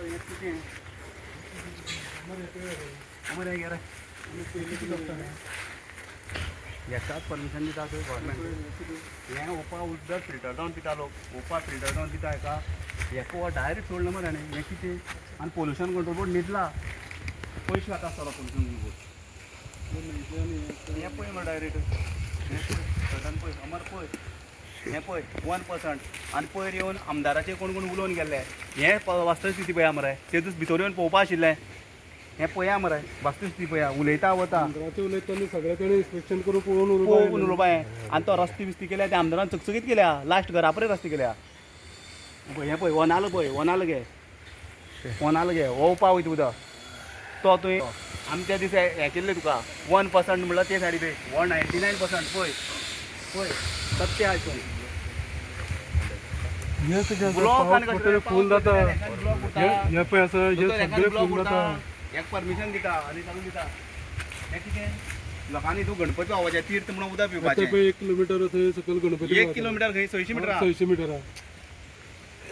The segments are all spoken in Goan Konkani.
हें कितें अमर हें गेरे हेकाच परमिशन दिता थंय गव्हर्मेंट. हें ओपा उदक फिल्टर जावन पिता लोक, ओपा फिल्टर जावन पिता हेका. हेका हो डायरेक्ट सोडला मरे हाणें. हें कितें? आनी पोल्युशन कंट्रोल बोर्ड न्हिदला, पयशे खाता आसतलो पोल्युशन बोर्ड. हें पळय मरे डायरेक्ट, हें पळय सडन पळय अमर पळय, हें पळय 1%. आनी पयर येवन आमदाराचे कोण कोण उलोवन गेल्ले. हें वास्तव स्थिती पळया मरे, ते दीस भितर येवन पळोवपा आशिल्लें. हें पळया मरे वास्तव स्थिती पळया, उलयता वता. आमदाराचे उलयता तेन्ना सगळें तेणें इन्स्पेक्शन करून पळोवन. पळोवन उलोवपा हें. आनी तो रस्ते बिस्ते केल्या ते आमदारान चकचकीत केल्या, लास्ट घरा पर्यंत रस्ते केल्या. पळय हें पळय वनाल, पळय वनाल गे, वनाल गे, हो उपा वयता उदक तो तुवें आमच्या दिसा हें केल्लें तुका 1% म्हणल्यार ते सायडी पळय 199% पळय पळय सत्य आहा हितून. हे कशें आसा, ब्लॉक पावस आनी पडटकीर कशें फूल जाता. ब्लॉक उरता. हे पळय आसा, हे दोतोर एकान सगळें ब्लॉक फूल उरता, जाता. एक परमिशन दिता आनी चालू दिता. हें कितें लोकांनी तूं गणपती बाबाचें तीर्थ म्हणून उदक आतां पिवपाचें. पळय 1 किलोमिटर थंय सकयल गणपती. 1 किलोमिटर खंय 600 मिटर आहा. 600 मिटर आहा.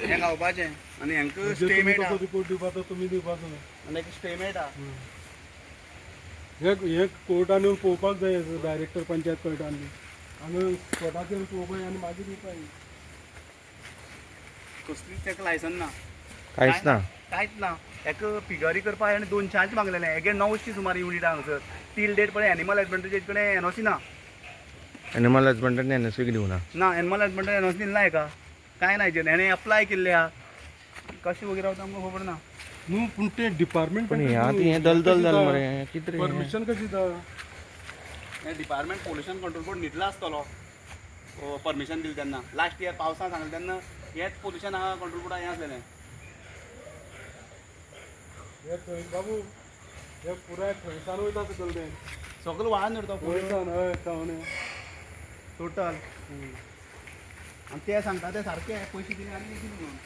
हें खावपाचें आनी हांकां म्हणजे स्टे तुमी मेळटा. कसो रिपोर्ट दिवपाचो, तुमी दिवपाचो. आनी एक स्टे मेळटा. हे हे कोर्टान येवन पळोवपाक जाय, डायरेक्टर पंचायत कोर्टान हांगा स्पॉटाचेर पळोवपाक आनी मागीर दिवपाक. कसलीच ताका लायसन ना. कांयच ना. कांयच ना. हेका पिगरी करपाक आनी 200 मागलेलें. हेगे 900 सुमार युनिट आहा हांगासर. टील डेट पळय एनिमल हजबंड्रीचे कडेन एनओसी ना. एनिमल हजबंड्रीन एनओसी दिवना. ना, एनिमल हजबंड्री एनओसी दिली ना हेका, कांय ना हेजेर. हेणें अप्लाय केल्लें आहा, कशें वगैरे रावता आमकां खबर ना. न्हू, पूण ते डिपार्टमेंट. पण हे आतां हें दलदल जालें मरे, हें कितें रे हें? परमिशन कशी दिता? हें डिपार्टमेंट पोल्युशन कंट्रोल बोर्ड न्हिदला आसतलो परमिशन दिलें तेन्ना. लास्ट इयर पावसान सांगलें तेन्ना हेंच पोल्युशन आहा कंट्रोल बोर्डा हें आसलेलें. हे थंय बाबू, हे पुराय थंयसान वयता सकयल तें. सगळो व्हाळान धरता. वयसान हय थावन. टोटल. आनी ते सांगता ते सारके पयशे दिले आनी दिले म्हणून.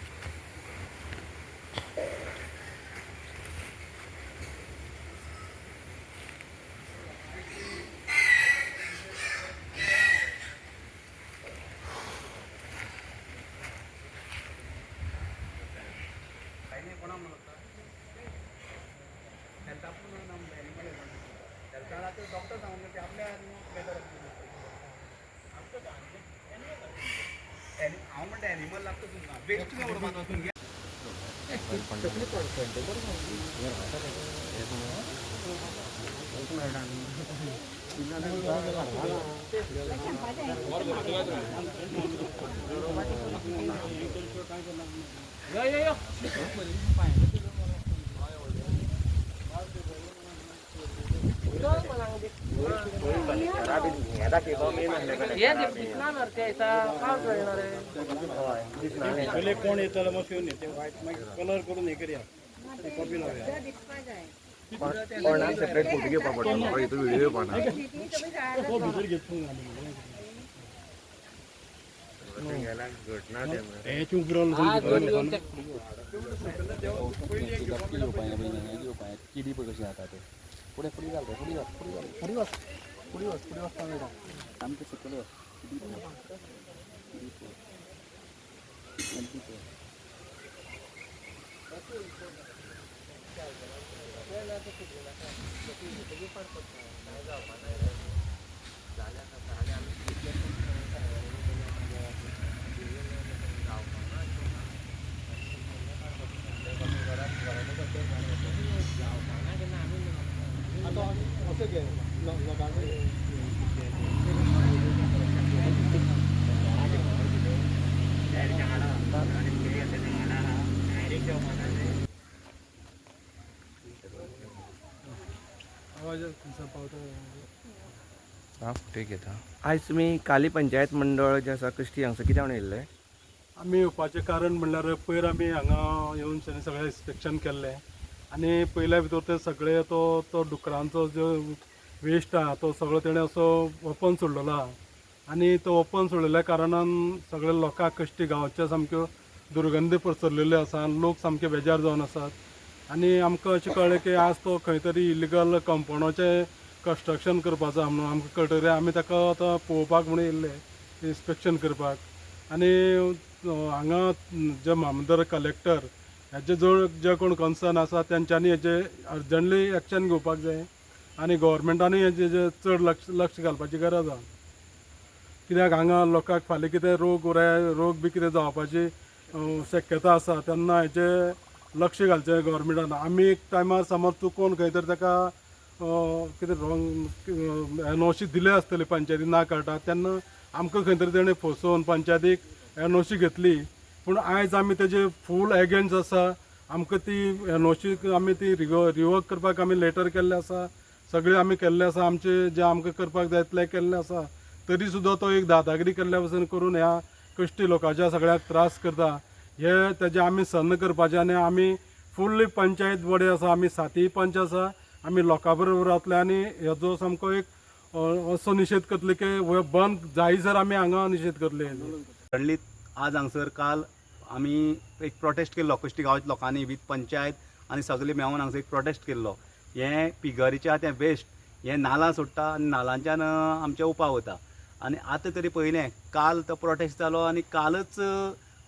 काय नाही कोणा म्हणत हेल्था पूण एनिमल हेल्थाक डॉक्टर सांगून ते आपल्या बेटर. हांव म्हणटा एनिमल लागता तुमकां वेस्ट उडोवपाचो तुमगे. पयले कोण येतलो मग येवन ते वायट मागीर कलर करून हे करया, कॉपी लावया. कोणाक सेपरेट फोटो घेवपा पडटा म्हाका, हितून व्हिडिओ येवपा ना. तो भितर घेतलो. हेच उबरोल. किडी पळय कशी जाता ते. फुडें फुडें घाल रे, फुडें घाल, फुडें घाल, फुडें वच, फुडें वच, फुडें वचपाक मेळटा सामकें सकयल वच. किडी पळय, किडी पळय, किडी पळय. आतां अशें घे लोकांक. आवाज थंयसर पावता. हां, फोटो घेता. आयज तुमी काली पंचायत मंडळ जें आसा कश्टी हांगसर कित्याक म्हणून येयल्ले? आमी येवपाचें कारण म्हणल्यार पयर आमी हांगा येवन सगळें इन्स्पेक्शन केल्लें आनी पयल्या भितर ते सगळे तो तो डुकरांचो जो वेस्ट आहा तो सगळो तेणें असो ओपन सोडलेलो आहा आनी तो ओपन सोडलेल्या कारणान सगळे लोकांक कश्टी गांवच्या सामक्यो दुर्गंधी पसरलेल्यो आसा आनी लोक सामके बेजार जावन आसात. आनी आमकां अशें कळ्ळें की आज तो खंय तरी इलिगल कंपाउंडाचें कन्स्ट्रक्शन करपाचो आहा म्हणून आमकां कळटकीर आमी ताका आतां पळोवपाक म्हणून येयल्ले इन्स्पेक्शन करपाक. आनी हांगा जे मामलेदार कलेक्टर हेजे जर जे कोण कन्सर्न आसा तेंच्यांनी हेजे अर्जंटली एक्शन घेवपाक जाय आनी गव्हर्मेंटानूय हेजे जे चड लक्ष लक्ष घालपाची गरज आहा. कित्याक हांगा लोकांक फाल्यां कितें रोग रोग बी कितें जावपाची शक्यता आसा, तेन्ना हेजे लक्ष घालचें गव्हर्मेंटान. आमी एक टायमार समज चुकोन खंय तरी ताका कितें रॉंग एनओसी दिले आसतली पंचायती ना कळटा, तेन्ना आमकां खंय तरी तेणें फसोवन पंचायतीक एनओसी घेतली, पूण आयज आमी तेजे फूल एगेन्स्ट आसा. आमकां ती एनओसी आमी ती रिवोक करपाक आमी लेटर केल्लें आसा, सगळें आमी केल्लें आसा, आमचें जें आमकां करपाक जाय तितलें केल्लें आसा, तरी सुद्दां तो एक दादागिरी केल्ल्या पासून करून ह्या कश्टी लोकांच्या सगळ्याक त्रास करता. हे तेजें आमी सन्न करपाचें आनी आमी फुल्ली पंचायत बॉडी आसा, आमी सातय पंच आसा, आमी लोकां बरोबर रावतले आनी हेजो सामको एक असो निशेध करतले की हो बंद जायसर आमी हांगा निशेध करतले. सडनली आज हांगसर काल आमी एक प्रोटेस्ट केल्लो कश्टी गांवाच्या लोकांनी वीथ पंचायत आनी सगळे मेळून हांगसर एक प्रोटेस्ट केल्लो. हें पिगरीच्या तें वेस्ट हें नालां सोडटा आनी नालांच्यान आमचें उपाव वता. आनी आतां तरी पयलें काल तो प्रोटेस्ट जालो आनी कालच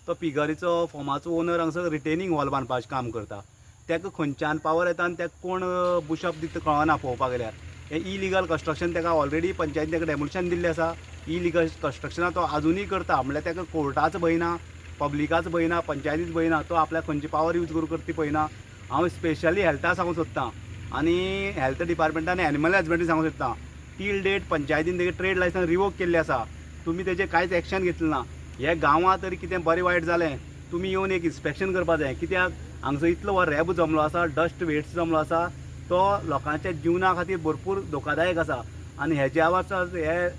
तो पिगरीचो फॉमाचो ओनर हांगसर रिटेनींग हॉल बांदपाचें काम करता. ताका खंयच्यान पावर येता आनी ताका कोण बुशअप दिता कळना. पळोवपाक गेल्यार हें इलिगल कन्स्ट्रक्शन ताका ऑलरेडी पंचायतीन ताका डेमोलिशन दिल्लें आसा. इलिगल कन्स्ट्रक्शनां तो आजुनूय करता, म्हणल्यार ताका कोर्टाचो भंय ना, पब्लिकाचो भंय ना, पंचायतीचो भंय ना, तो आपल्याक खंयची पावर यूज करून करता ती पळयना. हांव स्पेशली हेल्था सांगूंक सोदतां आनी हेल्थ डिपार्टमेंटान एनिमल हजबंडरी सांगूंक सोदतां, टील डेट पंचायतीन तेगे ट्रेड लायसन्स रिवोक केल्लें आसा, तुमी तेजेर कांयच एक्शन घेतलें ना. हे गांवांत तरी कितें बरें वायट जालें तुमी येवन एक इन्स्पेक्शन करपा जाय, कित्याक हांगसर इतलो हो रेबो जमलो आसा, डस्ट वेस्ट जमलो आसा, तो लोकांच्या जिवना खातीर भरपूर धोकादायक आसा. आनी हेज्या वाचा हे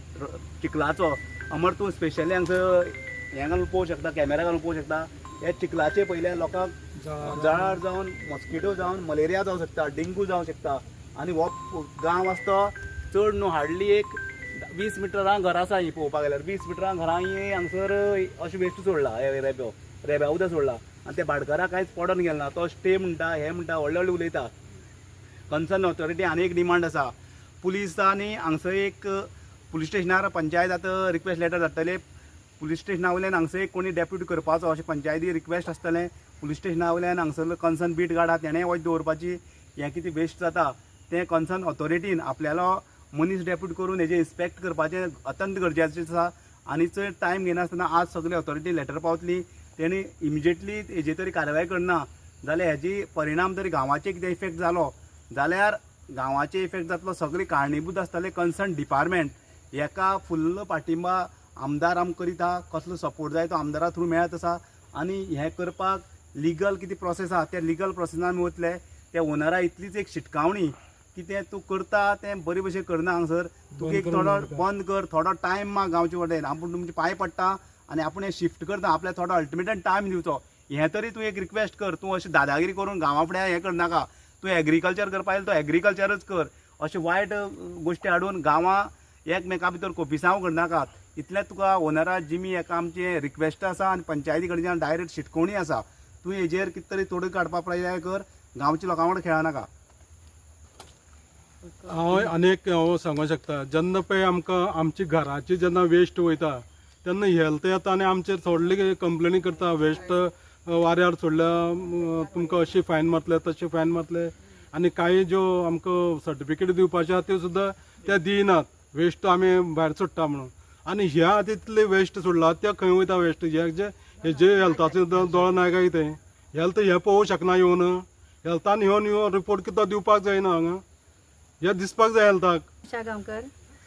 चिखलाचो अमर तूं स्पेशली हांगसर हें घालून पळोवंक शकता, कॅमेरा घालून पळोवंक शकता. हे चिखलाचे पयल्या लोकांक जळार जावन मॉस्किटो जावन मलेरिया जावं शकता, डेंगू जावं शकता. आनी हो गांव आसा तो चड न्हू हार्डली एक 20 मिटरां घरां आसा हीं पळोवपाक गेल्यार 20 मिटरां घरां हीं हांगसर अशें वेस्ट सोडला, हे रेबो रेब्या उदक सोडला आनी ते भाटकाराक कांयच पडोन गेलें ना. तो स्टे म्हणटा, हें म्हणटा, व्हडले व्हडले उलयता. कन्सर्न ऑथॉरिटी आनी एक डिमांड आसा, पुलिसांनी हांगसर एक पुलीस स्टेशनार पंचायत आतां रिक्वेस्ट लेटर धाडटले, पुलीस स्टेशना वयल्यान हांगसर एक कोणी डेप्यूट करपाचो अशें पंचायती रिक्वेस्ट आसतलें. पुलीस स्टेशना वयल्यान हांगसर कन्सर्न बीट गार्ड आहा तेणें वच दवरपाची, हें कितें वेस्ट जाता तें कन्सर्न ऑथॉरिटीन आपल्यालो मनीस डेप्यूट करून हेजें इन्स्पेक्ट करपाचें अत्यंत गरजेचें आसा. आनी चड टायम घेनासतना आज सगळी ऑथॉरिटी लेटर पावतली, तेणी इमिजिएटली हेजेर तरी कारवाय करना जाल्यार हेजी परिणाम तरी गांवाचेर कितें इफेक्ट जालो जाल्यार गांवाचे इफेक्ट जातलो, सगळी कारणीभूत आसतले कन्सर्न डिपार्टमेंट. हेका फुल्ल पाठिंबा आमदार आमकां करीत आहा, कसलो सपोर्ट जाय तो आमदारा थ्रू मेळत आसा. आनी हें करपाक लिगल कितें प्रोसेस आहा त्या लिगल प्रोसेसान आमी वतले. त्या ओनरा इतलीच एक शिटकावणी की तें तूं करता तें बरे भशेन करना, हांगसर तुका एक थोडो बंद कर, थोडो टायम माग गांवचे वटेन, आपूण तुमचे पांय पडटा आनी आपूण हें शिफ्ट करता, आपल्याक थोडो अल्टिमेटम टायम दिवचो, हें तरी तूं एक रिक्वेस्ट कर. तूं अशें दादागिरी करून गांवा फुड्यान हें करनाका, तूं एग्रीकल्चर करपा येयला तो एग्रीकल्चरच कर. अशें वायट गोश्टी हाडून गांवां एकमेका भितर कोपिसांव करनाका. इतलें तुका ओनरा जिमी एका आमचें रिक्वेस्ट आसा आनी पंचायती कडच्यान डायरेक्ट शिटकोवणी आसा, तूं हेजेर कितें तरी तोडून काडपा पर्याय कर, गांवच्या लोकां वांगडा खेळनाका. हांव आनी एक हांव सांगूंक शकता, जेन्ना पळय आमकां आमची घराची जेन्ना वेस्ट वयता तेन्ना हेल्थ येता आनी आमचेर सोडली कंप्लेनी करता, वेस्ट वाऱ्यार सोडल्या तुमकां अशी फायन मारतले तशी फायन मारतले, आनी कांय ज्यो आमकां सर्टिफिकेट दिवपाच्यो आहा त्यो सुद्दां ते दिनात, वेस्ट आमी भायर सोडटा म्हणून. आनी ह्या तितले वेस्ट सोडला ते खंय वयता वेस्ट, हे जे हेजे हेल्थाचो दोळो ना काय कितें, हेल्थ हें पळोवंक शकना येवन, हेल्थान येवन येवन रिपोर्ट कितें दिवपाक जायना, हांगा हें दिसपाक जाय हेल्थाक. आशा गांवकर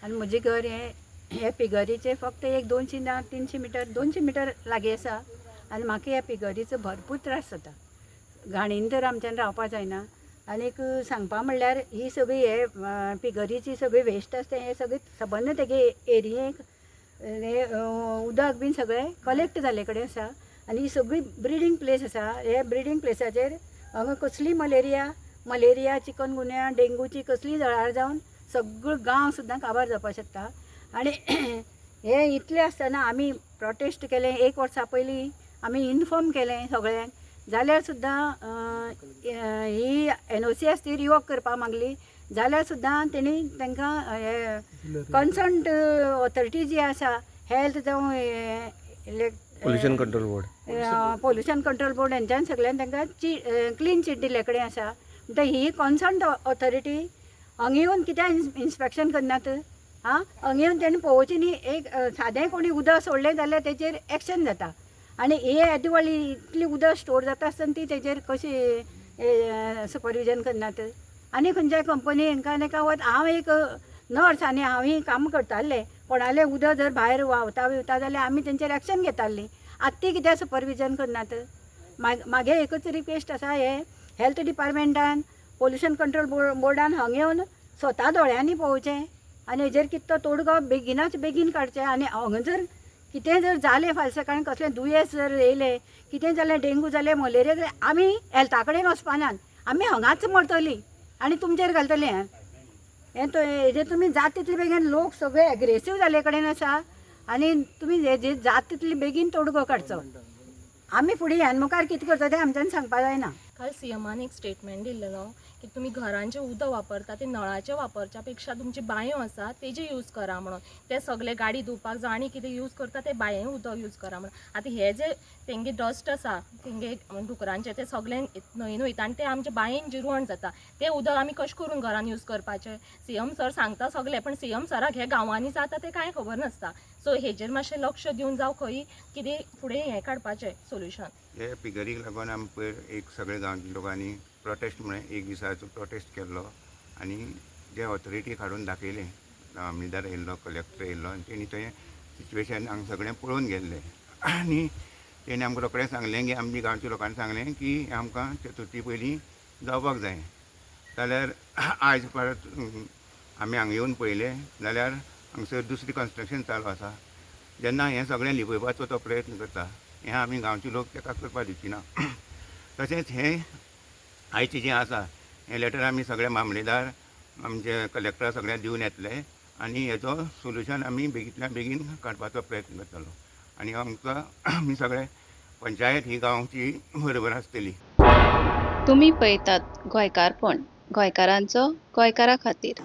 आनी म्हजें घर हें हे पिगरीचें फक्त एक 200 ना 300 मिटर 200 मिटर लागीं आसा आनी म्हाका ह्या पिगरीचो भरपूर त्रास जाता. घाणीन तर आमच्यान रावपा जायना. आनीक सांगपा म्हणल्यार ही सगळी हे पिगरीची सगळी वेस्ट आसता हें सगळें सबंद तेगे एरियेक हे उदक बीन सगळें कलेक्ट जाल्ले कडेन आसा आनी ही सगळी ब्रिडींग प्लेस आसा. हे ब्रिडींग प्लेसाचेर हांगा कसली मलेरिया चिकनगुन्या डेंगूची कसली जळार जावन सगळो गांव सुद्दां काबार जावपाक शकता. आनी हें इतलें आसतना आमी प्रोटेस्ट केलें, एक वर्सा पयलीं आमी इनफॉर्म केलें सगळ्यांक, जाल्यार सुद्दां ही एनओसी आसा ती रिवॉक करपाक मागली, जाल्यार सुद्दां तेणी तांकां हे कन्सर्न ऑथॉरिटी जी आसा हेल्थ जावं Pollution control board. Pollution control board हेंच्यान सगळ्यान तांकां चि क्लीन चीट दिल्ले कडेन आसा. म्हणटा ही कॉन्सर्न ऑथॉरिटी हांगा येवन कित्याक इन्स्पेक्शन करनात? आं, हांगा येवन तेणी पळोवचें न्ही. एक सादें कोणी उदक सोडलें जाल्यार तेजेर एक्शन जाता आनी हे येदी व्हडली इतली उदक स्टोर जाता आसतना ती तेजेर कशी सुपरविजन करनात? आनी खंयच्याय कंपनी हांकां तांकां वत. हांव एक नर्स आनी हांव ही काम करतालें. कोणालें उदक जर भायर व्हांवता बिवता जाल्यार आमी तेंचेर एक्शन घेतालीं. आतां ती कित्याक सुपरविजन करनात? मागे एकूच रिक्वेस्ट आसा, हे हेल्थ डिपार्टमेंटान, पोल्युशन कंट्रोल बोर्डान हांगा येवन स्वता दोळ्यांनी पळोवचें आनी हेजेर कितें तो तोडगो बेगिनाच बेगीन काडचें. आनी हांगा जर कितें जर जालें फाल्यां सकाळीं, कसलें दुयेंस जर येयलें, कितें जालें, डेंगू जालें, मलेरिया जालें, आमी हेल्था कडेन वचपानात, आमी हांगाच मरतलीं आनी तुमचेर घालतलीं. हें तो हेजेर तुमी जात तितले बेगीन, लोक सगळे एग्रेसीव जाल्ले कडेन आसा आनी तुमी हेजेर जात तितले बेगीन तोडगो काडचो. आमी फुडें ह्यान मुखार कितें करता तें आमच्यान सांगपा जायना. काल सीएमान एक स्टेटमेंट दिल्लें न्हू की तुमी घरान जें उदक वापरता तें नळाचें वापरच्या पेक्षा तुमची बांयो आसा तेजें यूज करा म्हणून. ते सगळे गाडी धुवपाक जावं आनी कितें यूज करता ते बांये उदक यूज करा म्हणून. आतां हे जे तेंगे डस्ट आसा तेंगे डुकरांचे ते सगळे न्हंयेन वयता आनी ते आमच्या बांयेन जिरवण जाता. तें उदक आमी कशें करून घरान यूज करपाचें? सीएम सर सांगता सगळें, पण सीएम सराक हे गांवांनी जाता तें कांय खबर नासता. सो हेजेर मातशें लक्ष दिवन जावं खंय कितें फुडें हें काडपाचें सोल्युशन. हे पिगरीक लागून आमी पयर एक सगळे गांवच्या लोकांनी प्रोटेस्ट म्हळें एक दिसाचो प्रोटेस्ट केल्लो आनी जे ऑथॉरिटीक हाडून दाखयलें. मामलेदार येयल्लो, कलेक्टर येयल्लो आनी तेणी थंय सिच्युएशन हांगा सगळें पळोवन गेल्लें आनी तेणी आमकां रोखडें सांगलें की आमच्या गांवच्या लोकांनी सांगलें की आमकां चतुर्थी पयलीं जावपाक जाय. जाल्यार आयज परत आमी हांगा येवन पळयलें जाल्यार हांगसर दुसरी कन्स्ट्रक्शन चालू आसा. जेन्ना हें सगळें लिपयपाचो तो प्रयत्न करता, हें आमी गांवचे लोक ताका करपाक दिवची ना. तशेंच हें आयचें जें आसा हें लेटर आमी सगळे मामलेदार, आमचे कलेक्टर सगळ्यांक दिवन येतले आनी हेजो सोल्युशन आमी बेगींतल्या बेगीन काडपाचो प्रयत्न करतलो आनी आमकां आमी सगळे पंचायत ही गांवची बरोबर आसतली. तुमी पळयतात गोंयकारपण, गोंयकारांचो गोंयकारा खातीर.